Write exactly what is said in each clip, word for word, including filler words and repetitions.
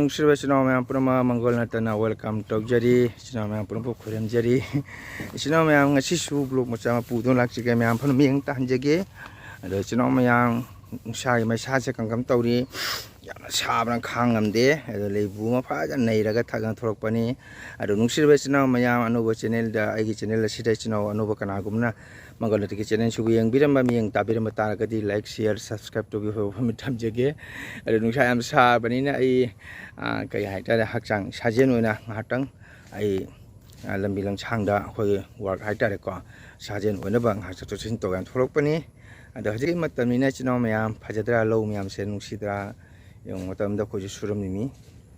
ꯅꯨꯡꯁꯤꯔꯕ ꯏꯆꯤꯟ ꯏꯅꯥꯎ ꯃꯌꯥꯝ ꯄꯨꯝꯅꯃꯛ ꯃꯪꯒꯣꯜ ꯅꯠꯇꯅ welcome ꯇꯧꯖꯔꯤ꯫ ꯏꯆꯤꯟ ꯏꯅꯥꯎ ꯃꯌꯥꯝ ꯄꯨꯝꯅꯃꯛꯄꯨ ꯈꯨꯔꯨꯝꯖꯔꯤ꯫ ꯏꯆꯤꯟ ꯏꯅꯥꯎ ꯃꯌꯥꯝ, ꯉꯁꯤꯁꯨ vlog ꯃꯆꯥ ꯑꯃ ꯄꯨꯗꯨꯅ ꯂꯥꯛꯆꯒꯦ꯫ ꯃꯌꯥꯝ ꯐꯅ ꯃꯤꯠꯌꯦꯡ ꯇꯥꯍꯟꯖꯒꯦ꯫ ꯑꯗꯣ ꯏꯆꯤꯟ ꯏꯅꯥꯎ ꯃꯌꯥꯝ, ꯅꯨꯡꯁꯥꯒꯤ ꯃꯩꯁꯥꯁꯦ ꯀꯝ ꯀꯝ ꯇꯧꯔꯤ? ꯌꯥꯝꯅ ꯁꯥꯕꯅ ꯈꯥꯡ ꯉꯝꯗꯦ꯫ ꯑꯗꯣ ꯂꯩꯕꯨ ꯑꯃ ꯐꯖꯅ ꯅꯩꯔꯒ ꯊꯛꯅ ꯊꯣꯛꯂꯛꯄꯅꯤ꯫ ꯑꯗꯣ ꯅꯨꯡꯁꯤꯔꯕ ꯏꯆꯤꯟ ꯏꯅꯥꯎ ꯃꯌꯥꯝ, ꯑꯅꯧꯕ channelꯗ, ꯑꯩꯒꯤ channel ꯑꯁꯤꯗ ꯏꯆꯤꯟ ꯏꯅꯥꯎ ꯑꯅꯧꯕ ꯀꯅꯥꯒꯨꯝꯕꯅ ꯃꯪꯒꯣꯜ ꯅꯠꯇꯒꯤ channelꯁꯤꯕꯨ ꯌꯦꯡꯕꯤꯔꯝꯕ, ꯃꯤꯠꯌꯦꯡ ꯇꯥꯕꯤꯔꯝꯕ ꯇꯥꯔꯒꯗꯤ like, share, subscribe ꯇꯧꯕꯤꯌꯨ ꯍꯥꯏꯕ ꯋꯥꯐꯝ ꯊꯝꯖꯒꯦ꯫ ꯑꯗꯣ ꯅꯨꯡꯁꯥ ꯌꯥꯝ ꯁꯥꯕꯅꯤꯅ ꯑꯩ, ꯑ, ꯀꯩ ꯍꯥꯏꯇꯥꯔꯦ, ꯍꯛꯆꯥꯡ ꯁꯥꯖꯦꯜ ꯑꯣꯏꯅ ꯉꯥꯏꯍꯥꯛꯇꯪ ꯑꯩ, ꯑ, ꯂꯝꯕꯤ ꯂꯝꯁꯥꯡꯗ ꯑꯩꯈꯣꯏꯒꯤ work ꯍꯥꯏꯇꯥꯔꯦꯀꯣ, ꯁꯥꯖꯦꯜ ꯑꯣꯏꯅꯕ ꯉꯥꯏꯍꯥꯛ ꯆꯠꯊꯣꯛ ꯆꯠꯁꯤꯟ ꯇꯧꯒꯦꯅ ꯊꯣꯛꯂꯛꯄꯅꯤ꯫ ꯑꯗꯣ ꯍꯧꯖꯤꯛꯀꯤ ꯃꯇꯝꯅꯤꯅ ꯏꯆꯤꯟ ꯏꯅꯥꯎ ꯃꯌꯥꯝ, ꯐꯖꯗ꯭ꯔꯥ? ꯂꯧ ꯃꯌꯥꯝꯁꯦ ꯅꯨꯡꯁꯤꯗ꯭ꯔꯥ? ꯌꯦꯡꯕ ꯃꯇꯝꯗ ꯑꯩꯈꯣꯏꯁꯨ ꯁꯨꯔꯝꯃꯤꯅꯤ꯫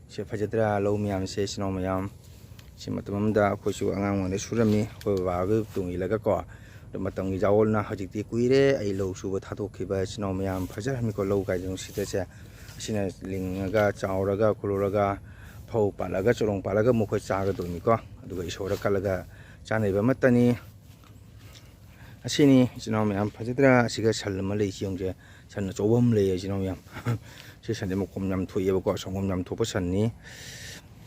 ꯁꯦ ꯐꯖꯗ꯭ꯔꯥ? ꯂꯧ ꯃꯌꯥꯝꯁꯦ ꯏꯆꯤꯟ ꯏꯅꯥꯎ ꯃꯌꯥꯝ꯫ ꯁꯤ ꯃꯇꯝ ꯑꯃꯗ ꯑꯩꯈꯣꯏꯁꯨ ꯑꯉꯥꯡ ꯑꯣꯏꯅ ꯁꯨꯔꯝꯃꯤ, ꯑꯩꯈꯣꯏ ꯕꯕꯥꯒꯤ ꯇꯨꯡ ꯏꯜꯂꯒꯀꯣ꯫ ꯑꯗꯣ ꯃꯇꯝꯒꯤ ꯌꯥꯑꯣꯜꯅ ꯍꯧꯖꯤꯛꯇꯤ ꯀꯨꯏꯔꯦ ꯑꯩ ꯂꯧ ꯁꯨꯕ ꯊꯥꯗꯣꯛꯈꯤꯕ꯫ ꯏꯆꯤꯟ ꯏꯅꯥꯎ ꯃꯌꯥꯝ, ꯐꯖꯔꯝꯃꯤꯀꯣ ꯂꯧ ꯀꯥꯏꯗ ꯅꯨꯡꯁꯤꯠꯇꯁꯦ꯫ ꯑꯁꯤꯅ ꯂꯤꯡꯉꯒ, ꯆꯥꯎꯔꯒ, ꯈꯨꯜꯂꯨꯔꯒ, ꯐꯧ ꯄꯥꯜꯂꯒ, ꯆꯔꯣꯡ ꯄꯥꯜꯂꯒ ꯑꯃꯨꯛ ꯑꯩꯈꯣꯏ ꯆꯥꯒꯗꯣꯏꯅꯤꯀꯣ꯫ ꯑꯗꯨꯒ ꯏꯁꯣꯔꯗ ꯀꯠꯂꯒ ꯆꯥꯅꯔꯤꯕ ꯑꯃꯠꯇꯅꯤ꯫ ꯑꯁꯤꯅꯤ ꯏꯆꯤꯟ ꯏꯅꯥꯎ ꯃꯌꯥꯝ, ꯐꯖꯗ꯭ꯔꯥ? ꯑꯁꯤꯒ ꯁꯟ ꯑꯃ ꯂꯩ, ꯁꯤ ꯌꯦꯡꯉꯨꯁꯦ꯫ ꯁꯟ ꯑꯆꯧꯕ ꯑꯃ ꯂꯩꯌꯦ ꯏꯆꯤꯟ ꯏꯅꯥꯎ ꯃꯌꯥꯝ꯫ ꯁꯤ ꯁꯟꯁꯦ ꯃꯈꯣꯝ ꯌꯥꯝ ꯊꯣꯛꯑꯦꯕꯀꯣ, ꯁꯪꯒꯣꯝ ꯌꯥꯝ ꯊꯣꯛꯄ ꯁꯟꯅꯤ꯫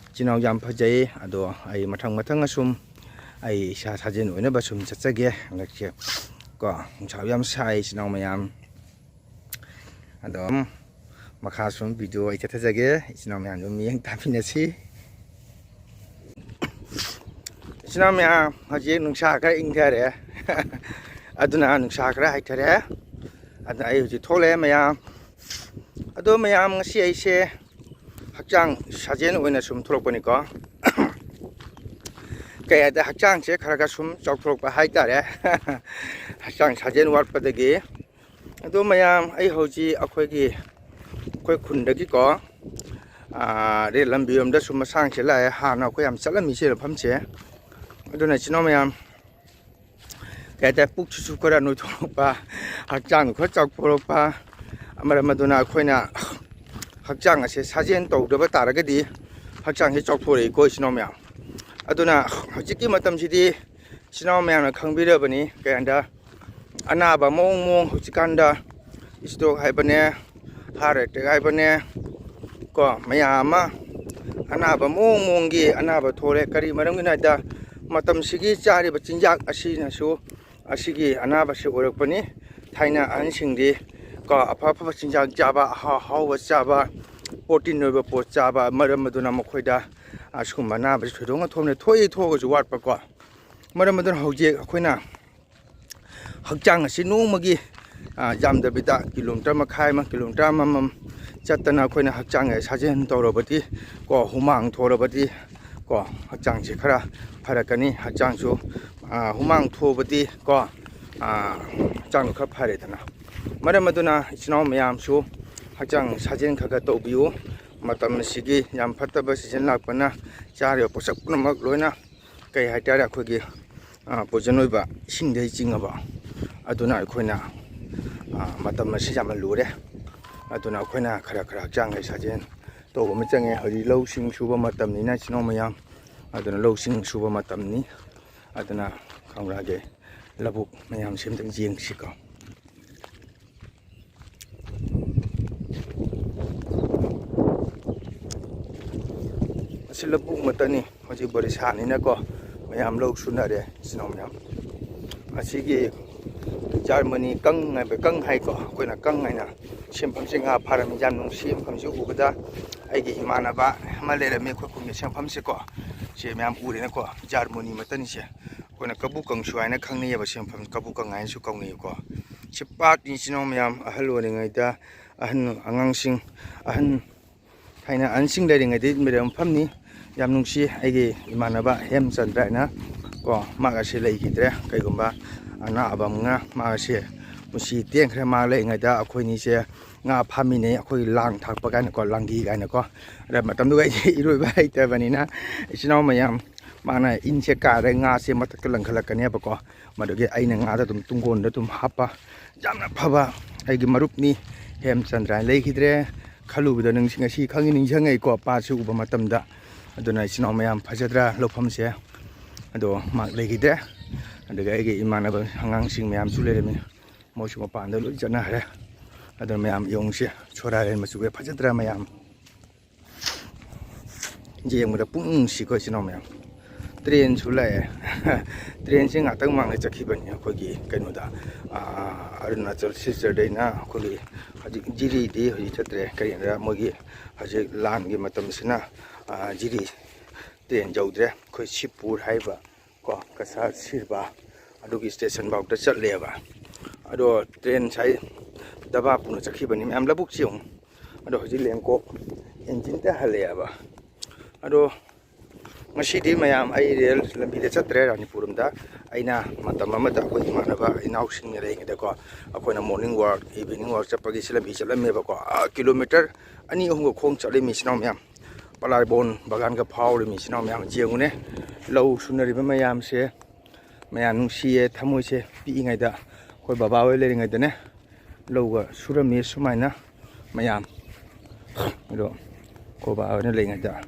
ꯏꯆꯤꯟ ꯏꯅꯥꯎ ꯌꯥꯝ ꯐꯖꯩ꯫ ꯑꯗꯣ ꯑꯩ ꯃꯊꯪ ꯃꯊꯪ ꯑꯁꯨꯝ ꯑꯩ ꯏꯁꯥ ꯁꯥꯖꯦꯜ ꯑꯣꯏꯅꯕ ꯁꯨꯝ ꯆꯠꯆꯒꯦ ꯍꯟꯗꯛꯁꯦ ꯀꯣ꯫ ꯅꯨꯡꯁꯥ ꯌꯥꯝ ꯁꯥꯏ ꯏꯆꯤꯟ ꯏꯅꯥꯎ ꯃꯌꯥꯝ꯫ ꯑꯗꯣ ꯃꯈꯥ ꯁꯨꯝ video ꯑꯩ ꯆꯠꯊꯖꯒꯦ꯫ ꯏꯆꯤꯟ ꯏꯅꯥꯎ ꯃꯌꯥꯝ ꯑꯗꯨꯝ ꯃꯤꯠꯌꯦꯡ ꯇꯥꯕꯤꯅꯁꯤ꯫ ꯏꯆꯤꯟ ꯏꯅꯥꯎ ꯃꯌꯥꯝ, ꯍꯧꯖꯤꯛ ꯅꯨꯡꯁꯥ ꯈꯔ ꯏꯪꯊꯔꯦ꯫ ꯑꯗꯨꯅ ꯅꯨꯡꯁꯥ ꯈꯔ ꯍꯥꯏꯊꯔꯦ꯫ ꯑꯗ ꯑꯩ ꯍꯧꯖꯤꯛ ꯊꯣꯛꯂꯛꯑꯦ ꯃꯌꯥꯝ꯫ ꯑꯗꯣ ꯃꯌꯥꯝ, ꯉꯁꯤ ꯑꯩꯁꯦ ꯍꯛꯆꯥꯡ ꯁꯥꯖꯦꯜ ꯑꯣꯏꯅ ꯁꯨꯝ ꯊꯣꯛꯂꯛꯄꯅꯤꯀꯣ꯫ ꯀꯩ ꯍꯥꯏꯇꯥꯔꯦ, ꯍꯛꯆꯥꯡꯁꯦ ꯈꯔ ꯈꯔ ꯁꯨꯝ ꯆꯥꯎꯊꯣꯔꯛꯄ ꯍꯥꯏꯇꯥꯔꯦ꯫ ꯍꯛꯆꯥꯡ ꯁꯥꯖꯦꯜ ꯋꯥꯠꯄꯗꯒꯤ꯫ ꯑꯗꯣ ꯃꯌꯥꯝ, ꯑꯩ ꯍꯧꯖꯤꯛ ꯑꯩꯈꯣꯏꯒꯤ, ꯑꯩꯈꯣꯏ ꯈꯨꯟꯗꯒꯤꯀꯣ, ꯑꯥ, ꯔꯦꯜ ꯂꯝꯕꯤꯔꯣꯝꯗ ꯁꯨꯝ ꯃꯁꯥꯡꯁꯦ ꯂꯥꯛꯑꯦ꯫ ꯍꯥꯟꯅ ꯑꯩꯈꯣꯏ ꯌꯥꯝ ꯆꯠꯂꯝꯃꯤ ꯁꯤ ꯃꯐꯝꯁꯦ꯫ ꯑꯗꯨꯅ ꯏꯆꯤꯟ ꯏꯅꯥꯎ ꯃꯌꯥꯝ, ꯀꯩ ꯍꯥꯏꯇꯥꯔꯦ, ꯄꯨꯛꯁꯤꯁꯨ ꯈꯔ ꯅꯣꯏꯊꯣꯔꯛꯄ, ꯍꯛꯆꯥꯡꯁꯨ ꯈꯔ ꯆꯥꯎꯊꯣꯔꯛꯄ꯫ ꯃꯔꯝ ꯑꯗꯨꯅ ꯑꯩꯈꯣꯏꯅ ꯍꯛꯆꯥꯡ ꯑꯁꯦ ꯁꯥꯖꯦꯜ ꯇꯧꯗꯕ ꯇꯥꯔꯒꯗꯤ ꯍꯛꯆꯥꯡꯁꯦ ꯆꯥꯎꯊꯣꯔꯛꯏꯀꯣ ꯏꯆꯤꯟ ꯏꯅꯥꯎ ꯃꯌꯥꯝ꯫ ꯑꯗꯨꯅ ꯍꯧꯖꯤꯛꯀꯤ ꯃꯇꯝꯁꯤꯗꯤ ꯏꯆꯤꯟ ꯏꯅꯥꯎ ꯃꯌꯥꯝꯅ ꯈꯪꯕꯤꯔꯕꯅꯤ, ꯀꯩ ꯍꯥꯏꯗ, ꯑꯅꯥꯕ ꯃꯑꯣꯡ ꯃꯑꯣꯡ ꯍꯧꯖꯤꯛꯀꯥꯟꯗ stroke ꯍꯥꯏꯕꯅꯦ, heart attack ꯍꯥꯏꯕꯅꯦ, ꯀꯣ, ꯃꯌꯥꯝ ꯑꯃ ꯑꯅꯥꯕ ꯃꯑꯣꯡ ꯃꯑꯣꯡꯒꯤ ꯑꯅꯥꯕ ꯊꯣꯛꯂꯦ꯫ ꯀꯔꯤ ꯃꯔꯝꯒꯤꯅꯣ ꯍꯥꯏꯗ, ꯃꯇꯝꯁꯤꯒꯤ ꯆꯥꯔꯤꯕ ꯆꯤꯟꯖꯥꯛ ꯑꯁꯤꯅꯁꯨ ꯑꯁꯤꯒꯤ ꯑꯅꯥꯕꯁꯤ ꯑꯣꯏꯔꯛꯄꯅꯤ꯫ ꯊꯥꯏꯅ ꯑꯍꯟꯁꯤꯡꯗꯤ ꯀꯣ, ꯑꯐ ꯑꯐꯕ ꯆꯤꯟꯖꯥꯛ ꯆꯥꯕ, ꯑꯍꯥꯎ ꯑꯍꯥꯎꯕ ꯆꯥꯕ, ꯄ꯭ꯔꯣꯇꯤꯟ ꯑꯣꯏꯕ ꯄꯣꯠ ꯆꯥꯕ, ꯃꯔꯝ ꯑꯗꯨꯅ ꯃꯈꯣꯏꯗ ꯑꯁꯤꯒꯨꯝꯕ ꯑꯅꯥꯕꯁꯤ ꯊꯣꯏꯗꯣꯛꯅ ꯊꯣꯛꯅ ꯊꯣꯛꯏ, ꯊꯣꯛꯑꯒꯁꯨ ꯋꯥꯠꯄꯀꯣ꯫ ꯃꯔꯝ ꯑꯗꯨꯅ ꯍꯧꯖꯤꯛ ꯑꯩꯈꯣꯏꯅ ꯍꯛꯆꯥꯡ ꯑꯁꯤ ꯅꯣꯡꯃꯒꯤ, ꯑ, ꯌꯥꯝꯗꯕꯤꯗ ꯀꯤꯂꯣꯃꯤꯇꯔ ꯃꯈꯥꯏ ꯑꯃ, ꯀꯤꯂꯣꯃꯤꯇꯔ ꯑꯃꯃꯝ ꯆꯠꯇꯅ ꯑꯩꯈꯣꯏꯅ ꯍꯛꯆꯥꯡ ꯁꯥꯖꯦꯜ ꯇꯧꯔꯕꯗꯤ ꯀꯣ, ꯍꯨꯃꯥꯡ ꯊꯣꯛꯂꯕꯗꯤ ꯀꯣ, ꯍꯛꯆꯥꯡꯁꯤ ꯈꯔ ꯐꯔꯛꯀꯅꯤ꯫ ꯍꯛꯆꯥꯡꯁꯨ, ꯑ, ꯍꯨꯃꯥꯡ ꯊꯣꯛꯑꯕꯗꯤ ꯀꯣ, ꯑ, ꯍꯛꯆꯥꯡꯗꯣ ꯈꯔ ꯐꯔꯦꯗꯅ꯫ ꯃꯔꯝ ꯑꯗꯨꯅ ꯏꯆꯤꯟ ꯏꯅꯥꯎ ꯃꯌꯥꯝꯁꯨ ꯍꯛꯆꯥꯡ ꯁꯥꯖꯦꯜ ꯈꯔ ꯈꯔ ꯇꯧꯕꯤꯌꯨ꯫ ꯃꯇꯝ ꯑꯁꯤꯒꯤ ꯌꯥꯝ ꯐꯠꯇꯕ ꯁꯤꯖꯟ ꯂꯥꯛꯄꯅ ꯆꯥꯔꯤꯕ ꯄꯣꯠꯁꯛ ꯄꯨꯝꯅꯃꯛ ꯂꯣꯏꯅ ꯀꯩ ꯍꯥꯏꯇꯥꯔꯦ, ꯑꯩꯈꯣꯏꯒꯤ, ꯑ, ꯄꯣꯏꯖꯟ ꯑꯣꯏꯕ ꯏꯁꯤꯡꯗꯒꯤ ꯆꯤꯡꯉꯕ꯫ ꯑꯗꯨꯅ ꯑꯩꯈꯣꯏꯅ, ꯑ, ꯃꯇꯝ ꯑꯁꯤ ꯌꯥꯝꯅ ꯂꯨꯔꯦ꯫ ꯑꯗꯨꯅ ꯑꯩꯈꯣꯏꯅ ꯈꯔ ꯈꯔ ꯍꯛꯆꯥꯡꯒꯤ ꯁꯥꯖꯦꯜ ꯇꯧꯕ ꯑꯃ ꯆꯪꯉꯦ꯫ ꯍꯧꯖꯤꯛ ꯂꯧꯁꯤꯡ ꯁꯨꯕ ꯃꯇꯝꯅꯤꯅ, ꯏꯆꯤꯟ ꯏꯅꯥꯎ ꯃꯌꯥꯝ, ꯑꯗꯨꯅ ꯂꯧꯁꯤꯡ ꯁꯨꯕ ꯃꯇꯝꯅꯤ꯫ ꯑꯗꯨꯅ ꯈꯪꯕ꯭ꯔꯥꯒꯦ, ꯂꯧꯕꯨꯛ ꯃꯌꯥꯝꯁꯤ ꯑꯝꯇꯪ ꯌꯦꯡꯁꯤꯀꯣ꯫ ꯑꯁꯤ ꯂꯧꯕꯨꯛ ꯃꯛꯇꯅꯤ꯫ ꯍꯧꯖꯤꯛ ꯕꯣꯔꯤꯁꯥꯅꯤꯅꯀꯣ, ꯃꯌꯥꯝ ꯂꯧ ꯁꯨꯅꯔꯦ, ꯏꯆꯤꯟ ꯏꯅꯥꯎ ꯃꯌꯥꯝ꯫ ꯑꯁꯤꯒꯤ ꯖꯔꯃꯅꯤ ꯀꯪ ꯍꯥꯏꯕ, ꯀꯪ ꯍꯥꯏꯀꯣ, ꯑꯩꯈꯣꯏꯅ ꯀꯪ ꯍꯥꯏꯅ꯫ ꯁꯦꯟꯐꯝꯁꯤ ꯉꯥ ꯐꯥꯔꯝ ꯌꯥꯝ ꯅꯨꯡꯁꯤ꯫ ꯃꯐꯝꯁꯤ ꯎꯕꯗ ꯑꯩꯒꯤ ꯏꯃꯥꯟꯅꯕ ꯑꯃ ꯂꯩꯔꯝꯃꯤ, ꯑꯩꯈꯣꯏ ꯈꯨꯟꯒꯤ ꯁꯦꯟꯐꯝꯁꯤꯀꯣ꯫ ꯁꯤ ꯃꯌꯥꯝ ꯎꯔꯦꯅꯀꯣ, ꯖꯔꯃꯅꯤ ꯃꯛꯇꯅꯤꯁꯦ꯫ ꯑꯩꯈꯣꯏꯅ ꯀꯕꯨ ꯀꯪꯁꯨ ꯍꯥꯏꯅ ꯈꯪꯅꯩꯌꯦꯕ, ꯁꯦꯟꯐꯝ ꯀꯕꯨ ꯀꯪ ꯍꯥꯏꯅꯁꯨ ꯀꯧꯅꯩꯌꯦꯀꯣ꯫ ꯁꯤ ꯄꯥꯠꯅꯤ, ꯏꯆꯤꯟ ꯏꯅꯥꯎ ꯃꯌꯥꯝ, ꯑꯍꯜ ꯑꯣꯏꯔꯤꯉꯩꯗ ꯑꯍꯟ ꯑꯉꯥꯡꯁꯤꯡ, ꯑꯍꯟ ꯊꯥꯏꯅ ꯑꯍꯟꯁꯤꯡ ꯂꯩꯔꯤꯉꯩꯗꯒꯤ ꯂꯩꯔꯝꯕ ꯃꯐꯝꯅꯤ꯫ ꯌꯥꯝ ꯅꯨꯡꯁꯤ꯫ ꯑꯩꯒꯤ ꯏꯃꯥꯟꯅꯕ ꯍꯦꯝꯆꯟꯗ꯭ꯔ ꯍꯥꯏꯅ ꯀꯣ, ꯃꯥꯒꯁꯦ ꯂꯩꯈꯤꯗ꯭ꯔꯦ꯫ ꯀꯩꯒꯨꯝꯕ ꯑꯅꯥꯕ ꯑꯃꯅ ꯃꯥꯒꯁꯦ ꯄꯨꯟꯁꯤ ꯇꯦꯟꯈ꯭ꯔꯦ꯫ ꯃꯥ ꯂꯩꯔꯤꯉꯩꯗ ꯑꯩꯈꯣꯏꯅꯤꯁꯦ ꯉꯥ ꯐꯥꯃꯤꯟꯅꯩ꯫ ꯑꯩꯈꯣꯏ ꯂꯥꯡ ꯊꯥꯛꯄ ꯀꯥꯏꯅꯀꯣ, ꯂꯥꯡꯒꯤ ꯀꯥꯏꯅꯀꯣ꯫ ꯑꯗ ꯃꯇꯝꯗꯨꯒ ꯑꯩꯗꯤ ꯏꯔꯣꯏꯕ ꯍꯩꯇꯕꯅꯤꯅ, ꯏꯆꯤꯟ ꯏꯅꯥꯎ ꯃꯌꯥꯝ, ꯃꯥꯅ ꯏꯟꯁꯦ ꯀꯥꯔꯦ, ꯉꯥꯁꯦ ꯃꯊꯛꯇ ꯂꯪꯈꯠꯂꯛꯀꯅꯦꯕꯀꯣ꯫ ꯃꯗꯨꯒꯤ ꯑꯩꯅ ꯉꯥꯗ ꯑꯗꯨꯝ ꯇꯨꯡꯒꯣꯟꯗ ꯑꯗꯨꯝ ꯍꯥꯞꯄ꯫ ꯌꯥꯝꯅ ꯐꯕ ꯑꯩꯒꯤ ꯃꯔꯨꯞꯅꯤ꯫ ꯍꯦꯝꯆꯟꯗ꯭ꯔ ꯂꯩꯈꯤꯗ꯭ꯔꯦ꯫ ꯈꯜꯂꯨꯕꯗ ꯅꯤꯡꯁꯤꯡ-, ꯉꯁꯤ ꯈꯪꯉꯤ, ꯅꯤꯡꯁꯤꯡꯉꯛꯏꯀꯣ, ꯄꯥꯠꯁꯤ ꯎꯕ ꯃꯇꯝꯗ꯫ ꯑꯗꯨꯅ ꯏꯆꯤꯟ ꯏꯅꯥꯎ ꯃꯌꯥꯝ, ꯐꯖꯗ꯭ꯔꯥ ꯂꯧꯐꯝꯁꯦ? ꯑꯗꯣ ꯃꯍꯥꯛ ꯂꯩꯈꯤꯗ꯭ꯔꯦ꯫ ꯑꯗꯨꯒ ꯑꯩꯒꯤ ꯏꯃꯥꯟꯅꯕ ꯑꯉꯥꯡꯁꯤꯡ ꯃꯌꯥꯝꯁꯨ ꯂꯩꯔꯝꯃꯤ, ꯃꯣꯏꯁꯨ ꯃꯄꯥꯟꯗ ꯂꯣꯏ ꯆꯠꯅꯈ꯭ꯔꯦ꯫ ꯑꯗꯨꯅ ꯃꯌꯥꯝ ꯌꯦꯡꯉꯨꯁꯦ, ꯁꯣꯔꯥꯔꯦꯟ ꯃꯆꯨꯒ ꯐꯖꯗ꯭ꯔꯥ ꯃꯌꯥꯝ? ꯌꯦꯡꯕꯗ ꯄꯨꯛꯅꯤꯡ ꯅꯨꯡꯁꯤꯀꯣ, ꯏꯆꯤꯟ ꯏꯅꯥꯎ ꯃꯌꯥꯝ꯫ ꯇ꯭ꯔꯦꯟꯁꯨ ꯂꯥꯛꯑꯦ꯫ ꯇ꯭ꯔꯦꯟꯁꯦ ꯉꯥꯛꯇꯪ ꯃꯥꯡꯗ ꯆꯠꯈꯤꯕꯅꯤ ꯑꯩꯈꯣꯏꯒꯤ ꯀꯩꯅꯣꯗ, ꯑꯥ, ꯑꯔꯨꯅꯥꯆꯜ ꯁꯤꯜꯆꯔꯗꯩꯅ ꯑꯩꯈꯣꯏꯒꯤ ꯍꯧꯖꯤꯛ ꯖꯤꯔꯤꯗꯤ ꯍꯧꯖꯤꯛ ꯆꯠꯇ꯭ꯔꯦ꯫ ꯀꯔꯤꯒꯤꯅꯣꯗ ꯃꯣꯏꯒꯤ ꯍꯧꯖꯤꯛ ꯂꯥꯟꯒꯤ ꯃꯇꯝꯁꯤꯅ, ꯑꯥ, ꯖꯤꯔꯤ ꯇ꯭ꯔꯦꯟ ꯌꯧꯗ꯭ꯔꯦ꯫ ꯑꯩꯈꯣꯏ ꯁꯤꯕꯄꯨꯔ ꯍꯥꯏꯕ ꯀꯣ, ꯀꯁꯥꯔ ꯁꯤꯔꯕ ꯑꯗꯨꯒꯤ ꯁ꯭ꯇꯦꯁꯟ ꯐꯥꯎꯗ ꯆꯠꯂꯦꯕ꯫ ꯑꯗꯣ ꯇ꯭ꯔꯦꯟ ꯉꯁꯥꯏ ꯗꯕꯥ ꯄꯨꯅ ꯆꯠꯈꯤꯕꯅꯤ ꯃꯌꯥꯝ, ꯂꯧꯕꯨꯛꯁꯤ ꯌꯦꯡꯉꯨ꯫ ꯑꯗꯣ ꯍꯧꯖꯤꯛ ꯂꯦꯡꯀꯣꯛ ꯏꯟꯖꯤꯟꯗ ꯍꯜꯂꯛꯑꯦꯕ꯫ ꯑꯗꯣ ꯉꯁꯤꯗꯤ ꯃꯌꯥꯝ ꯑꯩ ꯔꯦꯜ ꯂꯝꯕꯤꯗ ꯆꯠꯇ꯭ꯔꯦ ꯔꯥꯅꯤꯄꯨꯔ ꯔꯣꯝꯗ꯫ ꯑꯩꯅ ꯃꯇꯝ ꯑꯃꯗ ꯑꯩꯈꯣꯏ ꯏꯃꯥꯟꯅꯕ ꯏꯅꯥꯎꯁꯤꯡꯅ ꯂꯩꯔꯤꯉꯩꯗꯀꯣ, ꯑꯩꯈꯣꯏꯅ morning walk, evening walk ꯆꯠꯄꯒꯤ ꯁꯤ ꯂꯝꯕꯤ ꯆꯠꯂꯝꯃꯦꯕꯀꯣ꯫ ꯑꯥ, ꯀꯤꯂꯣꯃꯤꯇꯔ ꯑꯅꯤ ꯑꯍꯨꯝꯒ ꯈꯣꯡ ꯆꯠꯂꯤꯃꯤ, ꯏꯆꯤꯟ ꯏꯅꯥꯎ ꯃꯌꯥꯝ꯫ ꯄꯂꯥꯏꯕꯣꯟ ꯕꯒꯥꯟꯒ ꯐꯥꯎꯔꯤꯃꯤ, ꯏꯆꯤꯟ ꯏꯅꯥꯎ ꯃꯌꯥꯝ꯫ ꯌꯦꯡꯉꯨꯅꯦ, ꯂꯧ ꯁꯨꯅꯔꯤꯕ ꯃꯌꯥꯝꯁꯦ꯫ ꯃꯌꯥꯝ ꯅꯨꯡꯁꯤꯌꯦ, ꯊꯃꯣꯏꯁꯦ ꯄꯤꯛꯏꯉꯩꯗ ꯑꯩꯈꯣꯏ ꯕꯕꯥ ꯍꯣꯏ ꯂꯩꯔꯤꯉꯩꯗꯅꯦ, ꯂꯧꯒ ꯁꯨꯔꯝꯃꯤ ꯁꯨꯃꯥꯏꯅ ꯃꯌꯥꯝ꯫ ꯑꯗꯣ ꯑꯩꯈꯣꯏ ꯕꯕꯥ ꯍꯣꯏꯅ ꯂꯩꯔꯤꯉꯩꯗ,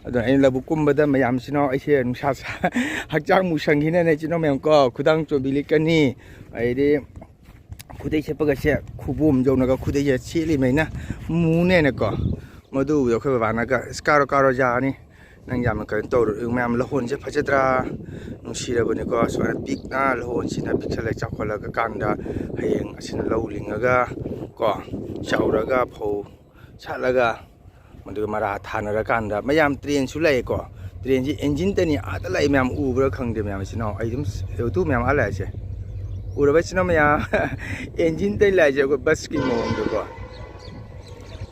ꯑꯗꯣ ꯑꯩꯅ ꯂꯧꯕꯨꯛ ꯀꯨꯝꯕꯗ ꯃꯌꯥꯝꯁꯤꯅ ꯑꯩꯁꯦ ꯅꯨꯡꯁꯥ ꯁꯥ-, ꯍꯛꯆꯥꯡ ꯃꯨꯁꯪꯈꯤꯅꯅꯦ, ꯏꯆꯤꯟ ꯏꯅꯥꯎ ꯃꯌꯥꯝ ꯀꯣ, ꯈꯨꯗꯥꯡ ꯆꯣꯕꯤ ꯂꯤꯠꯀꯅꯤ, ꯑꯗꯩꯗꯤ ꯈꯨꯗꯩ ꯁꯦꯠꯄꯒꯁꯦ ꯈꯨꯕꯣꯝ ꯌꯧꯅꯒ ꯈꯨꯗꯩꯁꯦ ꯁꯦꯠꯂꯤꯃꯩꯅ ꯃꯨꯅꯦꯅꯀꯣ꯫ ꯃꯗꯨ ꯎꯕꯗ ꯑꯩꯈꯣꯏ ꯕꯕꯥꯅꯒ, "ꯑꯁ, ꯀꯥꯔꯣ, ꯀꯥꯔꯣ, ꯌꯥꯔꯅꯤ, ꯅꯪ ꯌꯥꯝꯅ ꯀꯩꯅꯣ ꯇꯧꯔꯨ, ꯃꯌꯥꯝ ꯂꯧꯍꯣꯟꯁꯦ ꯐꯖꯗ꯭ꯔꯥ? ꯅꯨꯡꯁꯤꯔꯕꯅꯤꯀꯣ, ꯁꯨꯃꯥꯏꯅ ꯄꯤꯛꯅ ꯂꯧꯍꯣꯟꯁꯤꯅ ꯄꯤꯛꯁꯜꯂ ꯆꯥꯎꯈꯠꯂꯒ ꯀꯥꯟꯗ ꯍꯌꯦꯡ ꯑꯁꯤꯅ ꯂꯧ ꯂꯤꯡꯉꯒ ꯀꯣ, ꯆꯥꯎꯔꯒ ꯐꯧ ꯁꯥꯠꯂꯒ ꯃꯗꯨꯒ ꯃꯔꯥ ꯊꯥꯅꯔꯀꯥꯟꯗ ꯃꯌꯥꯝ ꯇ꯭ꯔꯦꯟꯁꯨ ꯂꯥꯛꯑꯦꯀꯣ꯫ ꯇ꯭ꯔꯦꯟꯁꯤ ꯏꯟꯖꯤꯟꯇꯅꯤ ꯑꯥꯗ ꯂꯥꯛꯏ ꯃꯌꯥꯝ ꯎꯕ꯭ꯔꯥ ꯈꯪꯗꯦ ꯃꯌꯥꯝ ꯏꯆꯤꯟ ꯏꯅꯥꯎ꯫ ꯑꯩ ꯑꯗꯨꯝ ꯎꯗꯨ ꯃꯌꯥꯝ ꯑꯥ ꯂꯥꯛꯏꯁꯦ꯫ ꯎꯔꯕ ꯏꯆꯤꯟ ꯏꯅꯥꯎ ꯃꯌꯥꯝ?" ꯏꯟꯖꯤꯟꯇꯅꯤ ꯂꯥꯛꯏꯁꯦ ꯑꯩꯈꯣꯏ ꯕꯁꯀꯤ ꯃꯑꯣꯡꯗꯀꯣ꯫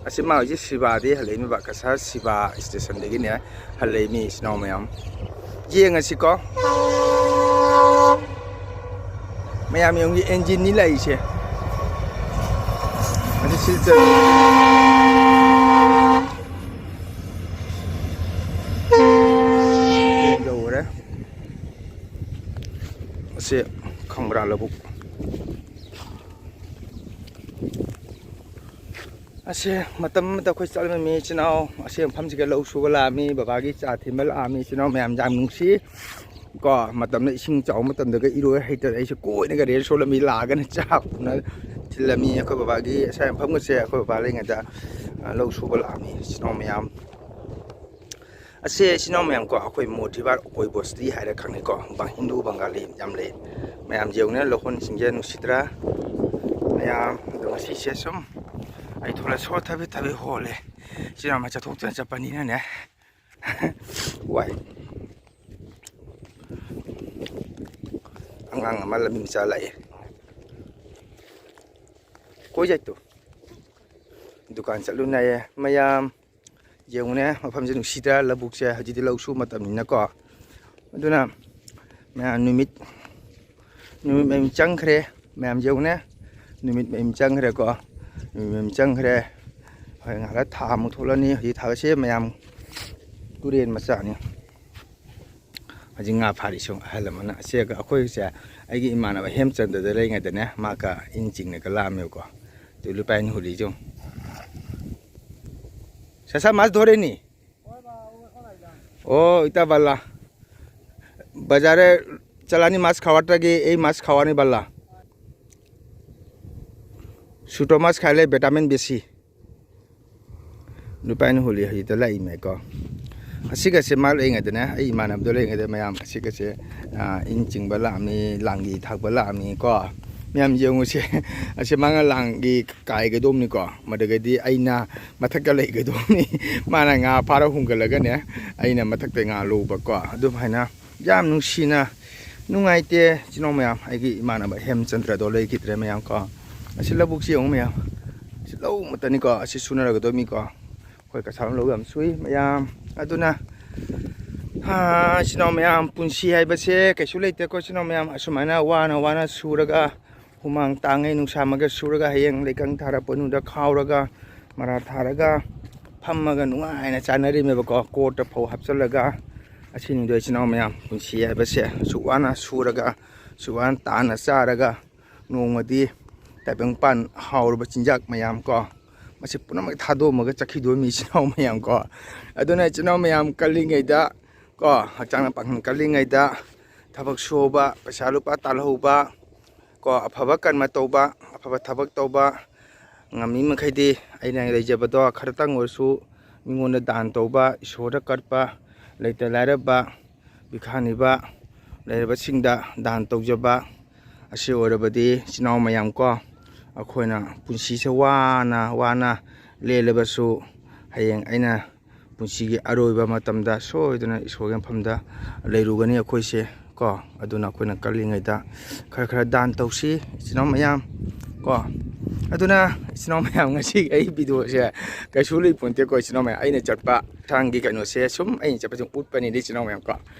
ꯑꯁꯤ ꯃꯥ ꯍꯧꯖꯤꯛ ꯁꯤꯕꯥꯗꯒꯤ ꯍꯜꯂꯛꯏꯅꯦꯕ, ꯀꯁꯥꯔ ꯁꯤꯕꯥ ꯁ꯭ꯇꯦꯁꯟꯗꯒꯤꯅꯦ ꯍꯜꯂꯛꯏ ꯃꯤ ꯏꯆꯤꯟ ꯏꯅꯥꯎ ꯃꯌꯥꯝ꯫ ꯌꯦꯡꯉꯁꯤꯀꯣ꯫ ꯃꯌꯥꯝ ꯌꯦꯡꯉꯨ, ꯏꯟꯖꯤꯟꯅꯤ ꯂꯥꯛꯏꯁꯦ꯫ ꯑꯗꯨ ꯁꯤꯜꯆꯔ ꯌꯧꯔꯦ꯫ ꯑꯁꯤ ꯈꯪꯕ꯭ꯔꯥ ꯂꯧꯕꯨꯛ? ꯑꯁꯦ ꯃꯇꯝ ꯑꯃꯗ ꯑꯩꯈꯣꯏ ꯆꯠꯂꯝꯃꯤ ꯏꯆꯤꯟ ꯏꯅꯥꯎ꯫ ꯑꯁꯦ ꯃꯐꯝꯁꯤꯒ ꯂꯧ ꯁꯨꯕ ꯂꯥꯛꯑꯝꯃꯤ, ꯕꯕꯥꯒꯤ ꯆꯥ ꯊꯤꯟꯕ ꯂꯥꯛꯑꯝꯃꯤ ꯏꯆꯤꯟ ꯏꯅꯥꯎ ꯃꯌꯥꯝ꯫ ꯌꯥꯝ ꯅꯨꯡꯁꯤ ꯀꯣ꯫ ꯃꯇꯝꯗ ꯏꯁꯤꯡ ꯆꯥꯎꯕ ꯃꯇꯝꯗꯒ ꯏꯔꯣꯏ ꯍꯩꯇꯗꯅ ꯑꯩꯁꯦ ꯀꯣꯏꯅꯒ ꯔꯦꯜ ꯁꯣꯜꯂꯝꯃꯤ, ꯂꯥꯛꯑꯒꯅ ꯆꯥ ꯄꯨꯅ ꯊꯤꯜꯂꯝꯃꯤ꯫ ꯑꯩꯈꯣꯏ ꯕꯕꯥꯒꯤ ꯑꯁꯥꯏ ꯃꯐꯝꯒꯁꯦ ꯑꯩꯈꯣꯏ ꯕꯕꯥ ꯂꯩꯔꯤꯉꯩꯗ, ꯑ, ꯂꯧ ꯁꯨꯕ ꯂꯥꯛꯑꯝꯃꯤ ꯏꯆꯤꯟ ꯏꯅꯥꯎ ꯃꯌꯥꯝ꯫ ꯑꯁꯦ ꯏꯆꯤꯟ ꯏꯅꯥꯎ ꯃꯌꯥꯝ ꯀꯣ, ꯑꯩꯈꯣꯏ ꯃꯣꯊꯤꯕꯥꯔ ꯑꯣꯀꯣꯏ ꯕꯣꯁꯇꯤ ꯍꯥꯏꯔ ꯈꯪꯅꯩꯀꯣ, ꯕ-, ꯍꯤꯟꯗꯨ ꯕꯪꯒꯥꯂꯤ ꯌꯥꯝ ꯂꯩ꯫ ꯃꯌꯥꯝ ꯌꯦꯡꯉꯨꯅꯦ, ꯂꯧꯍꯣꯟꯁꯤꯡꯁꯦ ꯅꯨꯡꯁꯤꯗ꯭ꯔꯥ? ꯃꯌꯥꯝ ꯑꯗꯣ ꯉꯁꯤꯁꯦ ꯁꯨꯝ ꯑꯩ ꯊꯣꯛꯂꯛ ꯁꯣ ꯊꯕꯤ ꯊꯕꯤ ꯍꯣꯜꯂꯦ꯫ ꯏꯆꯤꯟ ꯏꯅꯥꯎ ꯃꯌꯥꯝ ꯆꯠꯊꯣꯛꯇꯅ ꯆꯠꯄꯅꯤꯅꯅꯦ꯫ ꯋꯥꯏ꯫ ꯑꯉꯥꯡ ꯑꯃ ꯂꯝꯕꯤ ꯃꯆꯥ ꯂꯥꯛꯑꯦ꯫ ꯀꯣꯏ ꯆꯠꯇꯣ꯫ ꯗꯨꯀꯥꯟ ꯆꯠꯂꯨꯅꯌꯦ꯫ ꯃꯌꯥꯝ ꯌꯦꯡꯉꯨꯅꯦ, ꯃꯐꯝꯁꯦ ꯅꯨꯡꯁꯤꯗ꯭ꯔꯥ? ꯂꯧꯕꯨꯛꯁꯦ ꯍꯧꯖꯤꯛꯇꯤ ꯂꯧ ꯁꯨꯕ ꯃꯇꯝꯅꯤꯅꯀꯣ꯫ ꯑꯗꯨꯅ ꯃꯌꯥꯝ ꯅꯨꯃꯤꯠ, ꯅꯨꯃꯤꯠ ꯃꯌꯨꯝ ꯆꯪꯈ꯭ꯔꯦ꯫ ꯃꯌꯥꯝ ꯌꯦꯡꯉꯨꯅꯦ, ꯅꯨꯃꯤꯠ ꯃꯌꯨꯝ ꯆꯪꯈ꯭ꯔꯦꯀꯣ꯫ ꯅꯨꯃꯤꯠ ꯃꯌꯨꯝ ꯆꯪꯈ꯭ꯔꯦ꯫ ꯍꯣꯔꯦꯟ ꯉꯥꯏꯍꯥꯛ ꯊꯥ ꯑꯃꯨꯛ ꯊꯣꯛꯂꯛꯑꯅꯤ꯫ ꯍꯧꯖꯤꯛ ꯊꯥꯒꯠꯁꯦ ꯃꯌꯥꯝ, ꯇꯨꯔꯦꯟ ꯃꯆꯥꯅꯤ꯫ ꯍꯧꯖꯤꯛ ꯉꯥ ꯐꯥꯔꯤꯁꯨ ꯑꯍꯜ ꯑꯃꯅ꯫ ꯑꯁꯦ ꯑꯩꯈꯣꯏꯁꯦ, ꯑꯩꯒꯤ ꯏꯃꯥꯟꯅꯕ ꯍꯦꯝꯆꯟꯗ꯭ꯔꯗ ꯂꯩꯔꯤꯉꯩꯗꯅꯦ, ꯃꯥꯒ ꯏꯟ ꯆꯤꯡꯅꯒ ꯂꯥꯛꯑꯝꯃꯦꯕꯀꯣ꯫ ꯑꯗꯨ ꯂꯨꯄꯥ ꯑꯅꯤ ꯍꯨꯜꯂꯤꯁꯨ꯫ ꯁꯁꯥ ꯃꯥꯁ ꯙꯣꯔꯦꯅꯤ꯫ ꯑꯣ, ꯏꯇꯥ ꯕꯜꯂꯥ꯫ ꯕꯖꯥꯔꯦ ꯆꯂꯥꯅꯤ ꯃꯥꯁ ꯈꯋꯥꯇꯒꯤ, ꯑꯩ ꯃꯥꯁ ꯈꯋꯥꯅꯤ ꯕꯜꯂꯥ꯫ ꯁꯨꯇꯣ ꯃꯥꯁ ꯈꯥꯏꯂꯦ, ꯚꯤꯇꯥꯃꯤꯟ ꯕꯤ ꯁꯤ꯫ ꯂꯨꯄꯥ ꯑꯅꯤ ꯍꯨꯜꯂꯤ ꯍꯧꯖꯤꯛꯇ ꯂꯥꯛꯏꯃꯦꯀꯣ꯫ ꯑꯁꯤꯒꯁꯦ ꯃꯥ ꯂꯩꯉꯩꯗꯅꯦ, ꯑꯩ ꯏꯃꯥꯟꯅꯕꯗꯣ ꯂꯩꯉꯩꯗ ꯃꯌꯥꯝ ꯑꯁꯤꯒꯁꯦ, ꯑ, ꯏꯟ ꯆꯤꯡꯕ ꯂꯥꯛꯑꯝꯃꯤ, ꯂꯥꯡꯒꯤ ꯊꯥꯛꯄ ꯂꯥꯛꯑꯝꯃꯤꯀꯣ꯫ ꯃꯌꯥꯝ ꯌꯦꯡꯉꯨꯁꯦ꯫ ꯑꯁꯤ ꯃꯥꯅ ꯂꯥꯡꯒꯤ ꯀꯥꯏꯒꯗꯧꯕꯅꯤꯀꯣ꯫ ꯃꯗꯨꯒꯗꯤ ꯑꯩꯅ ꯃꯊꯛꯇ ꯂꯩꯒꯗꯧꯕꯅꯤ꯫ ꯃꯥꯅ ꯉꯥ ꯐꯥꯔ ꯍꯨꯝꯒꯠꯂꯒꯅꯦ, ꯑꯩꯅ ꯃꯊꯛꯇ ꯉꯥ ꯂꯧꯕꯀꯣ꯫ ꯑꯗꯨꯃꯥꯏꯅ ꯌꯥꯝ ꯅꯨꯡꯁꯤꯅ, ꯅꯨꯡꯉꯥꯏꯇꯦ ꯏꯆꯤꯟ ꯏꯅꯥꯎ ꯃꯌꯥꯝ꯫ ꯑꯩꯒꯤ ꯏꯃꯥꯟꯅꯕ ꯍꯦꯝꯆꯟꯗ꯭ꯔꯗꯣ ꯂꯩꯈꯤꯗ꯭ꯔꯦ ꯃꯌꯥꯝ ꯀꯣ꯫ ꯑꯁꯤ ꯂꯧꯕꯨꯛꯁꯤ ꯌꯦꯡꯉꯨ ꯃꯌꯥꯝ꯫ ꯑꯁꯤ ꯂꯧ ꯃꯇꯅꯤꯀꯣ꯫ ꯑꯁꯤ ꯁꯨꯅꯔꯒꯗꯧꯃꯤꯀꯣ꯫ ꯑꯩꯈꯣꯏ ꯀꯁꯥꯔ ꯂꯧ ꯌꯥꯝ ꯁꯨꯏ ꯃꯌꯥꯝ꯫ ꯑꯗꯨꯅ, ꯍꯥ, ꯏꯆꯤꯟ ꯏꯅꯥꯎ ꯃꯌꯥꯝ, ꯄꯨꯟꯁꯤ ꯍꯥꯏꯕꯁꯦ ꯀꯩꯁꯨ ꯂꯩꯇꯦꯀꯣ ꯏꯆꯤꯟ ꯏꯅꯥꯎ ꯃꯌꯥꯝ꯫ ꯑꯁꯨꯃꯥꯏꯅ ꯋꯥꯅ ꯋꯥꯅ ꯁꯨꯔꯒ, ꯍꯨꯃꯥꯡ ꯇꯥꯡꯉꯩ ꯅꯨꯡꯁꯥ ꯃꯔꯛꯇ ꯁꯨꯔꯒ, ꯍꯌꯦꯡ ꯂꯩꯀꯪ ꯊꯥꯔ ꯄꯣꯠꯅꯨꯗ ꯈꯥꯎꯔꯒ, ꯃꯔꯥ ꯊꯥꯔꯒ, ꯐꯝꯃꯒ ꯅꯨꯡꯉꯥꯏꯅ ꯆꯥꯅꯔꯤꯃꯦꯕꯀꯣ꯫ ꯀꯣꯔꯠꯇ ꯐꯧ ꯍꯥꯞꯆꯤꯜꯂꯒ꯫ ꯑꯁꯤꯅꯤꯗꯣ ꯏꯆꯤꯟ ꯏꯅꯥꯎ ꯃꯌꯥꯝ, ꯄꯨꯟꯁꯤ ꯍꯥꯏꯕꯁꯦ ꯑꯁꯨꯛ ꯋꯥꯅ ꯁꯨꯔꯒ, ꯑꯁꯨꯛ ꯋꯥꯅ ꯇꯥꯅ ꯆꯥꯔꯒ, ꯅꯣꯡꯃꯗꯤ ꯇꯥꯏꯕꯪꯄꯥꯟ ꯍꯥꯎꯔꯕ ꯆꯤꯟꯖꯥꯛ ꯃꯌꯥꯝ ꯀꯣ, ꯃꯁꯤ ꯄꯨꯝꯅꯃꯛ ꯊꯥꯗꯣꯛꯑꯝꯃꯒ ꯆꯠꯈꯤꯗꯣꯏ ꯃꯤ ꯏꯆꯤꯟ ꯏꯅꯥꯎ ꯃꯌꯥꯝ ꯀꯣ꯫ ꯑꯗꯨꯅ ꯏꯆꯤꯟ ꯏꯅꯥꯎ ꯃꯌꯥꯝ ꯀꯜꯂꯤꯉꯩꯗ ꯀꯣ, ꯍꯛꯆꯥꯡ ꯄꯥꯡꯒꯜ ꯀꯜꯂꯤꯉꯩꯗ ꯊꯕꯛ ꯁꯨꯕ, ꯄꯩꯁꯥ ꯂꯨꯄꯥ ꯇꯥꯜꯍꯧꯕ ꯀꯣ, ꯑꯐꯕ ꯀꯔꯃ ꯇꯧꯕ, ꯑꯐꯕ ꯊꯕꯛ ꯇꯧꯕ, ꯉꯝꯃꯤ ꯃꯈꯩꯗꯤ ꯑꯩꯅ ꯂꯩꯖꯕꯗꯣ ꯈꯔꯇꯪ ꯑꯣꯏꯔꯁꯨ ꯃꯤꯉꯣꯟꯗ ꯗꯥꯟ ꯇꯧꯕ, ꯏꯁꯣꯔꯗ ꯀꯠꯄ, ꯂꯩꯇ ꯂꯥꯏꯔꯕ, ꯕꯤꯈꯥꯅꯤꯕ ꯂꯩꯔꯕꯁꯤꯡꯗ ꯗꯥꯟ ꯇꯧꯖꯕ ꯑꯁꯤ ꯑꯣꯏꯔꯕꯗꯤ, ꯏꯆꯤꯟ ꯏꯅꯥꯎ ꯃꯌꯥꯝ ꯀꯣ, ꯑꯩꯈꯣꯏꯅ ꯄꯨꯟꯁꯤꯁꯦ ꯋꯥꯅ ꯋꯥꯅ ꯂꯦꯜꯂꯕꯁꯨ, ꯍꯌꯦꯡ ꯑꯩꯅ ꯄꯨꯟꯁꯤꯒꯤ ꯑꯔꯣꯏꯕ ꯃꯇꯝꯗ ꯁꯣꯏꯗꯅ ꯏꯁꯣꯔꯒꯤ ꯃꯐꯝꯗ ꯂꯩꯔꯨꯒꯅꯤ ꯑꯩꯈꯣꯏꯁꯦ ꯀꯣ꯫ ꯑꯗꯨꯅ ꯑꯩꯈꯣꯏꯅ ꯀꯜꯂꯤꯉꯩꯗ ꯈꯔ ꯈꯔ ꯗꯥꯟ ꯇꯧꯁꯤ, ꯏꯆꯤꯟ ꯏꯅꯥꯎ ꯃꯌꯥꯝ ꯀꯣ꯫ ꯑꯗꯨꯅ ꯏꯆꯤꯟ ꯏꯅꯥꯎ ꯃꯌꯥꯝ, ꯉꯁꯤ ꯑꯩ ꯚꯤꯗꯤꯑꯣꯁꯦ ꯀꯩꯁꯨ ꯂꯩ ꯄꯣꯟꯇꯦꯀꯣ, ꯏꯆꯤꯟ ꯏꯅꯥꯎ ꯃꯌꯥꯝ꯫ ꯑꯩꯅ ꯆꯠꯄ ꯊꯥꯡꯒꯤ ꯀꯩꯅꯣꯁꯦ ꯁꯨꯝ ꯑꯩꯅ ꯆꯠꯄꯁꯦ ꯎꯠꯄꯅꯤꯗ, ꯏꯆꯤꯟ ꯏꯅꯥꯎ ꯃꯌꯥꯝ ꯀꯣ꯫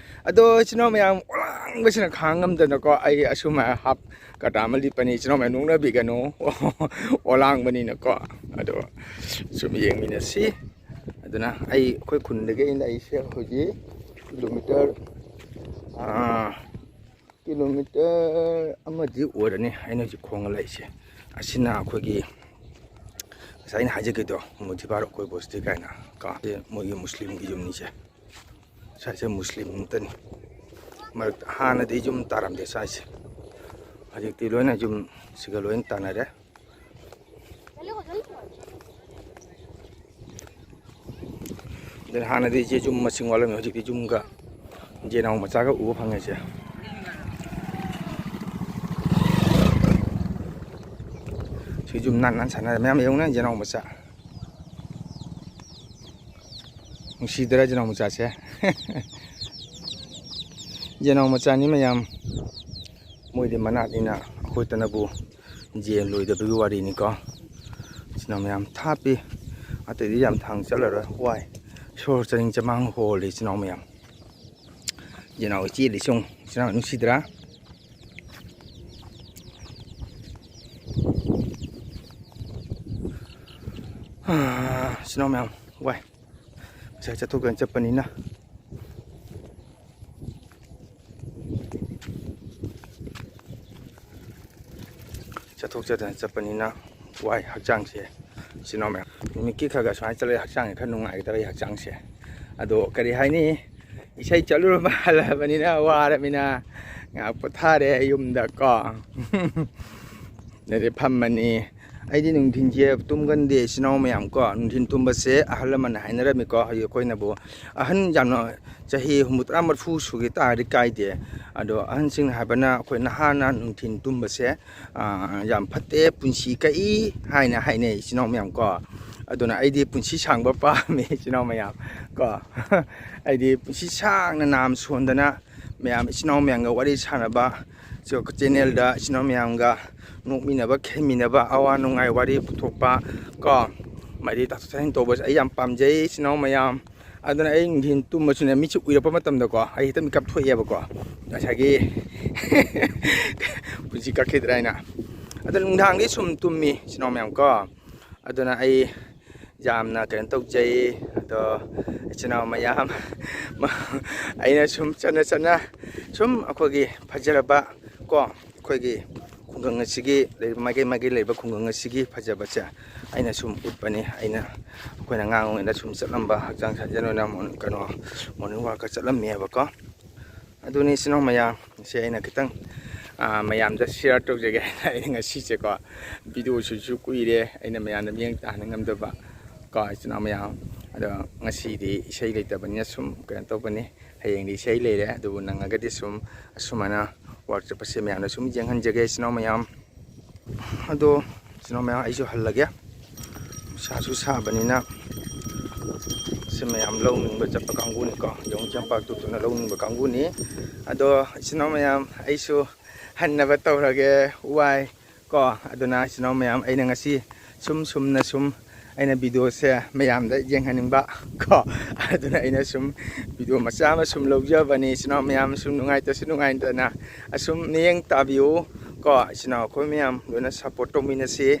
ꯑꯗꯣ ꯏꯆꯤꯟ ꯏꯅꯥꯎ ꯃꯌꯥꯝ, ꯑꯣꯂꯥꯡꯕꯁꯤꯅ ꯈꯥꯡ ꯉꯝꯗꯅꯀꯣ, ꯑꯩ ꯑꯁꯨꯝ ꯍꯥꯞ ꯀꯇꯥ ꯑꯃ ꯂꯤꯠꯄꯅꯤ, ꯏꯆꯤꯟ ꯏꯅꯥꯎ ꯃꯌꯥꯝ, ꯅꯣꯛꯅꯕꯤꯒꯅꯨ꯫ ꯑꯣꯂꯥꯡꯕꯅꯤꯅꯀꯣ꯫ ꯑꯗꯣ ꯁꯨꯝ ꯌꯦꯡꯃꯤꯟꯅꯁꯤ꯫ ꯑꯗꯨꯅ ꯑꯩ, ꯑꯩꯈꯣꯏ ꯈꯨꯟꯗꯒꯤ ꯑꯩꯅ ꯂꯩꯁꯦ ꯍꯧꯖꯤꯛ ꯀꯤꯂꯣꯃꯤꯇꯔ, ꯑꯥ, ꯀꯤꯂꯣꯃꯤꯇꯔ ꯑꯃꯗꯤ ꯑꯣꯏꯔꯅꯤ ꯑꯩꯅ ꯍꯧꯖꯤꯛ ꯈꯣꯡꯅ ꯂꯩꯁꯦ꯫ ꯑꯁꯤꯅ ꯑꯩꯈꯣꯏꯒꯤ ꯉꯁꯥꯏ ꯑꯩꯅ ꯍꯥꯏꯖꯈꯤꯗꯣ, ꯃꯨꯊꯤꯕꯥꯔ ꯑꯩꯈꯣꯏ ꯕꯣꯁꯇꯤ ꯀꯥꯏꯅ ꯀꯣ, ꯁꯤ ꯃꯣꯏꯒꯤ ꯃꯨꯁꯂꯤꯝꯒꯤ ꯌꯨꯝꯅꯤꯁꯦ꯫ ꯁ꯭ꯋꯥꯏꯁꯦ ꯃꯨꯁꯂꯤꯝ ꯉꯥꯛꯇꯅꯤ꯫ ꯃꯔꯛꯇ ꯍꯥꯟꯅꯗꯤ ꯌꯨꯝ ꯇꯥꯔꯝꯗꯦ ꯁ꯭ꯋꯥꯏꯁꯦ꯫ ꯍꯧꯖꯤꯛꯇꯤ ꯂꯣꯏꯅ ꯌꯨꯝ ꯁꯤꯒ ꯂꯣꯏꯅ ꯇꯥꯅꯔꯦ꯫ ꯑꯗꯨꯅ ꯍꯥꯟꯅꯗꯤ ꯏꯆꯦ ꯌꯨꯝ ꯃꯁꯤꯡ ꯋꯥꯠꯂꯝꯃꯤ, ꯍꯧꯖꯤꯛꯇꯤ ꯌꯨꯝꯒ ꯌꯦꯅꯥꯎ ꯃꯆꯥꯒ ꯎꯕ ꯐꯪꯉꯦ ꯏꯆꯦ꯫ ꯁꯤ ꯌꯨꯝ ꯅꯥꯟ ꯅꯥꯟ ꯁꯥꯟꯅꯔꯦ ꯃꯌꯥꯝ, ꯌꯦꯡꯉꯨꯅꯦ ꯌꯦꯅꯥꯎ ꯃꯆꯥ꯫ ꯅꯨꯡꯁꯤꯗ꯭ꯔꯥ ꯌꯦꯅꯥꯎ ꯃꯆꯥꯁꯦ? ꯌꯦꯅꯥꯎ ꯃꯆꯥꯅꯤ ꯃꯌꯥꯝ, ꯃꯣꯏꯗꯤ ꯃꯅꯥꯠꯅꯤꯅ ꯑꯩꯈꯣꯏꯇꯅꯕꯨ ꯌꯦꯟ ꯂꯣꯏꯗꯕꯒꯤ ꯋꯥꯔꯤꯅꯤꯀꯣ꯫ ꯏꯆꯤꯟ ꯃꯌꯥꯝ ꯊꯥꯞꯄꯤ, ꯑꯇꯩꯗꯤ ꯌꯥꯝ ꯊꯥꯡ ꯆꯠꯂꯔꯣꯏ, ꯋꯥꯏ꯫ ꯁꯣꯔ ꯆꯅꯤꯡ ꯆꯃꯥꯡ ꯍꯣꯜꯂꯤ ꯏꯆꯤꯟ ꯃꯌꯥꯝ꯫ ꯌꯦꯅꯥꯎ ꯆꯦꯜꯂꯤꯁꯤ ꯌꯦꯡꯉꯨ, ꯏꯆꯤꯟ ꯅꯨꯡꯁꯤꯗ꯭ꯔꯥ? ꯏꯆꯤꯟ ꯃꯌꯥꯝ, ꯋꯥꯏ꯫ ꯉꯁꯥꯏ ꯆꯠꯊꯣꯛꯇꯅ ꯆꯠꯄꯅꯤꯅ꯫ ꯆꯠꯊꯣꯛ ꯆꯠꯇꯅ ꯆꯠꯄꯅꯤꯅ ꯋꯥꯏ ꯍꯛꯆꯥꯡꯁꯦ꯫ ꯏꯆꯤꯟ ꯏꯅꯥꯎ ꯃꯌꯥꯝ, ꯅꯨꯃꯤꯠꯀꯤ ꯈꯔ ꯈꯔ ꯁꯨꯃꯥꯏꯅ ꯆꯠꯂꯒ ꯍꯛꯆꯥꯡꯁꯦ ꯈꯔ ꯅꯨꯡꯉꯥꯏꯒꯗꯕ ꯑꯩ ꯍꯛꯆꯥꯡꯁꯦ꯫ ꯑꯗꯣ ꯀꯔꯤ ꯍꯥꯏꯅꯤ, ꯏꯁꯩ ꯆꯠꯂꯨꯔꯕ ꯍꯜꯂꯛꯑꯕꯅꯤꯅ ꯋꯥꯔꯕꯅꯤꯅ ꯉꯥꯏꯍꯥꯛ ꯄꯣꯊꯥꯔꯦ ꯌꯨꯝꯗ ꯀꯣ꯫ ꯑꯗꯩꯗꯤ ꯐꯝꯃꯅꯤ, ꯑꯩꯗꯤ ꯅꯨꯡꯊꯤꯟꯁꯦ ꯇꯨꯝꯒꯟꯗꯦ, ꯏꯆꯤꯟ ꯏꯅꯥꯎ ꯃꯌꯥꯝ ꯀꯣ꯫ ꯅꯨꯡꯊꯤꯟ ꯇꯨꯝꯕꯁꯦ ꯑꯍꯜ ꯂꯃꯟꯅ ꯍꯥꯏꯅꯔꯝꯃꯤꯀꯣ, ꯍꯧꯖꯤꯛ ꯑꯩꯈꯣꯏꯅꯕꯨ ꯑꯍꯟ ꯌꯥꯝꯅ ꯆꯍꯤ ꯍꯨꯝꯐꯨꯇꯔꯥ ꯃꯔꯤꯐꯨ ꯁꯨꯈꯤ ꯇꯥꯔꯗꯤ ꯀꯥꯏꯗꯦ, ꯑꯗꯣ ꯑꯍꯟꯁꯤꯡꯅ ꯍꯥꯏꯕꯅ ꯑꯩꯈꯣꯏ ꯅꯍꯥꯅ ꯅꯨꯡꯊꯤꯟ ꯇꯨꯝꯕꯁꯦ, ꯑꯥ, ꯌꯥꯝ ꯐꯠꯇꯦ, ꯄꯨꯟꯁꯤ ꯀꯛꯏ ꯍꯥꯏꯅ ꯍꯥꯏꯅꯩ, ꯏꯆꯤꯟ ꯏꯅꯥꯎ ꯃꯌꯥꯝ ꯀꯣ꯫ ꯑꯗꯨꯅ ꯑꯩꯗꯤ ꯄꯨꯟꯁꯤ ꯁꯥꯡꯕ ꯄꯥꯝꯃꯦ, ꯏꯆꯤꯟ ꯏꯅꯥꯎ ꯃꯌꯥꯝ ꯀꯣ꯫ ꯑꯩꯗꯤ ꯄꯨꯟꯁꯤ ꯁꯥꯡꯅ ꯅꯥꯝ ꯁꯣꯟꯗꯅ ꯃꯌꯥꯝ ꯏꯆꯤꯟ ꯏꯅꯥꯎ ꯃꯌꯥꯝꯒ ꯋꯥꯔꯤ ꯁꯥꯟꯅꯕ, ꯆꯦꯅꯦꯜꯗ ꯏꯆꯤꯟ ꯏꯅꯥꯎ ꯃꯌꯥꯝꯒ ꯅꯣꯛꯃꯤꯟꯅꯕ, ꯈꯦꯃꯤꯟꯅꯕ, ꯑꯋꯥ ꯅꯨꯡꯉꯥꯏ ꯋꯥꯔꯤ ꯄꯨꯊꯣꯛꯄ ꯀꯣ, ꯃꯔꯤ ꯇꯥꯊꯣꯛ ꯇꯥꯁꯤꯟ ꯇꯧꯕꯁꯦ ꯑꯩ ꯌꯥꯝ ꯄꯥꯝꯖꯩ, ꯏꯆꯤꯟ ꯏꯅꯥꯎ ꯃꯌꯥꯝ꯫ ꯑꯗꯨꯅ ꯑꯩ ꯅꯨꯡꯊꯤꯟ ꯇꯨꯝꯕꯁꯨꯅꯦ, ꯃꯤꯠꯁꯦ ꯎꯏꯔꯛꯄ ꯃꯇꯝꯗꯀꯣ, ꯑꯩ ꯍꯦꯛꯇ ꯃꯤꯀꯞ ꯊꯣꯛꯑꯦꯕꯀꯣ, ꯉꯁꯥꯏꯒꯤ ꯄꯨꯟꯁꯤ ꯀꯛꯈꯤꯗ꯭ꯔꯥ ꯍꯥꯏꯅ꯫ ꯑꯗꯣ ꯅꯨꯡꯗꯥꯡꯗꯤ ꯁꯨꯝ ꯇꯨꯝꯃꯤ, ꯏꯆꯤꯟ ꯏꯅꯥꯎ ꯃꯌꯥꯝ ꯀꯣ꯫ ꯑꯗꯨꯅ ꯑꯩ ꯌꯥꯝꯅ ꯀꯩꯅꯣ ꯇꯧꯖꯩ꯫ ꯑꯗꯣ ꯏꯆꯤꯟ ꯏꯅꯥꯎ ꯃꯌꯥꯝ, ꯑꯩꯅ ꯁꯨꯝ ꯆꯠꯅ ꯆꯠꯅ ꯁꯨꯝ ꯑꯩꯈꯣꯏꯒꯤ ꯐꯖꯔꯕ ꯀꯣ, ꯑꯩꯈꯣꯏꯒꯤ ꯈꯨꯡꯒꯪ ꯑꯁꯤꯒꯤ ꯂꯩꯔꯤꯕ, ꯃꯥꯏꯀꯩ ꯃꯥꯏꯀꯩ ꯂꯩꯔꯤꯕ ꯈꯨꯡꯒꯪ ꯑꯁꯤꯒꯤ ꯐꯖꯕꯁꯦ ꯑꯩꯅ ꯁꯨꯝ ꯎꯠꯄꯅꯤ꯫ ꯑꯩꯅ, ꯑꯩꯈꯣꯏꯅ ꯑꯉꯥꯡ ꯑꯣꯏꯔꯤꯉꯩꯗ ꯁꯨꯝ ꯆꯠꯂꯝꯕ, ꯍꯛꯆꯥꯡ ꯁꯥꯖꯦꯜ ꯑꯣꯏꯅ ꯃꯣꯔ-, ꯀꯩꯅꯣ, ꯃꯣꯔꯅꯤꯡ ꯋꯥꯛꯀ ꯆꯠꯂꯝꯃꯦꯕꯀꯣ꯫ ꯑꯗꯨꯅꯤ ꯏꯆꯤꯟ ꯏꯅꯥꯎ ꯃꯌꯥꯝ, ꯁꯤ ꯑꯩꯅ ꯈꯤꯇꯪ, ꯑꯥ, ꯃꯌꯥꯝꯗ ꯁꯤꯌꯥꯔ ꯇꯧꯖꯒꯦ ꯍꯥꯏꯅ ꯑꯩꯅ ꯉꯁꯤꯁꯦꯀꯣ, ꯚꯤꯗꯤꯑꯣꯁꯤꯁꯨ ꯀꯨꯏꯔꯦ ꯑꯩꯅ ꯃꯌꯥꯝꯗ ꯃꯤꯠꯌꯦꯡ ꯇꯥꯍꯟꯕ ꯉꯝꯗꯕ ꯀꯣ, ꯏꯆꯤꯟ ꯏꯅꯥꯎ ꯃꯌꯥꯝ꯫ ꯑꯗꯣ ꯉꯁꯤꯗꯤ ꯏꯁꯩ ꯂꯩꯇꯕꯅꯤꯅ ꯁꯨꯝ ꯀꯩꯅꯣ ꯇꯧꯕꯅꯤ, ꯍꯌꯦꯡꯗꯤ ꯏꯁꯩ ꯂꯩꯔꯦ, ꯑꯗꯨꯕꯨ ꯅꯪꯉꯒꯗꯤ ꯁꯨꯝ ꯑꯁꯨꯃꯥꯏꯅ ꯋꯥꯛ ꯆꯠꯄꯁꯦ ꯃꯌꯥꯝꯗ ꯁꯨꯝ ꯌꯦꯡꯍꯟꯖꯒꯦ, ꯏꯆꯤꯟ ꯏꯅꯥꯎ ꯃꯌꯥꯝ꯫ ꯑꯗꯣ ꯏꯆꯤꯟ ꯏꯅꯥꯎ ꯃꯌꯥꯝ, ꯑꯩꯁꯨ ꯍꯜꯂꯒꯦ꯫ ꯅꯨꯡꯁꯥꯁꯨ ꯁꯥꯕꯅꯤꯅ ꯁꯤ ꯃꯌꯥꯝ ꯂꯧꯅꯤꯡꯕ ꯆꯠꯄ ꯀꯥꯡꯕꯨꯅꯤꯀꯣ, ꯌꯣꯡ ꯆꯝꯄꯥꯛ ꯇꯨꯞꯇꯨꯅ ꯂꯧꯅꯤꯡꯕ ꯀꯥꯡꯕꯨꯅꯤ꯫ ꯑꯗꯣ ꯏꯆꯤꯟ ꯏꯅꯥꯎ ꯃꯌꯥꯝ, ꯑꯩꯁꯨ ꯍꯟꯅꯕ ꯇꯧꯔꯒꯦ꯫ ꯋꯥꯏ ꯀꯣ꯫ ꯑꯗꯨꯅ ꯏꯆꯤꯟ ꯏꯅꯥꯎ ꯃꯌꯥꯝ, ꯑꯩꯅ ꯉꯁꯤ ꯁꯨꯝ ꯁꯨꯝꯅ ꯁꯨꯝ ꯑꯩꯅ ꯚꯤꯗꯤꯑꯣꯁꯦ ꯃꯌꯥꯝꯗ ꯌꯦꯡꯍꯟꯅꯤꯡꯕ ꯀꯣ, ꯑꯗꯨꯅ ꯑꯩꯅ ꯁꯨꯝ ꯚꯤꯗꯤꯑꯣ ꯃꯆꯥ ꯑꯃ ꯁꯨꯝ ꯂꯧꯖꯕꯅꯤ꯫ ꯏꯆꯤꯟ ꯏꯅꯥꯎ ꯃꯌꯥꯝ ꯁꯨꯝ ꯅꯨꯡꯉꯥꯏꯇꯁꯨ ꯅꯨꯡꯉꯥꯏꯇꯅ ꯑꯁꯨꯝ ꯃꯤꯠꯌꯦꯡ ꯇꯥꯕꯤꯌꯨ ꯀꯣ꯫ ꯏꯆꯤꯟ ꯏꯅꯥꯎ ꯑꯩꯈꯣꯏ ꯃꯌꯥꯝ ꯂꯣꯏꯅ ꯁꯞꯄꯣꯔꯠ ꯇꯧꯃꯤꯟꯅꯁꯤ꯫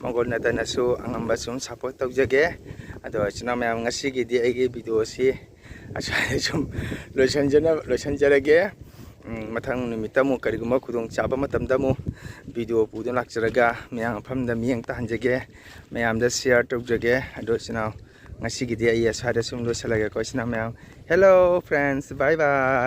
ꯃꯪꯒꯣꯜ ꯅꯠꯇꯅꯁꯨ ꯑꯉꯝꯕ ꯁꯨꯝ ꯁꯞꯄꯣꯔꯠ ꯇꯧꯖꯒꯦ꯫ ꯑꯗꯣ ꯏꯆꯤꯟ ꯏꯅꯥꯎ ꯃꯌꯥꯝ, ꯉꯁꯤꯒꯤꯗꯤ ꯑꯩꯒꯤ ꯚꯤꯗꯤꯑꯣꯁꯤ ꯑꯁ꯭ꯋꯥꯏꯗ ꯁꯨꯝ ꯂꯣꯏꯁꯤꯟꯖꯅ-, ꯂꯣꯏꯁꯤꯟꯖꯔꯒꯦ꯫ ꯎꯝ, ꯃꯊꯪ ꯅꯨꯃꯤꯠꯇ ꯑꯃꯨꯛ ꯀꯔꯤꯒꯨꯝꯕ ꯈꯨꯗꯣꯡꯆꯥꯕ ꯃꯇꯝꯗ ꯑꯃꯨꯛ ꯚꯤꯗꯤꯑꯣ ꯄꯨꯗꯨꯅ ꯂꯥꯛꯆꯔꯒ ꯃꯌꯥꯝ ꯃꯐꯝꯗ ꯃꯤꯠꯌꯦꯡ ꯇꯥꯍꯟꯖꯒꯦ, ꯃꯌꯥꯝꯗ ꯁꯤꯌꯥꯔ ꯇꯧꯖꯒꯦ꯫ ꯑꯗꯣ ꯏꯆꯤꯟ ꯏꯅꯥꯎ, ꯉꯁꯤꯒꯤꯗꯤ ꯑꯩ ꯑꯁ꯭ꯋꯥꯏꯗ ꯁꯨꯝ ꯂꯣꯏꯁꯤꯜꯂꯒꯦꯀꯣ, ꯏꯆꯤꯟ ꯏꯅꯥꯎ ꯃꯌꯥꯝ꯫ Hello friends, bye bye꯫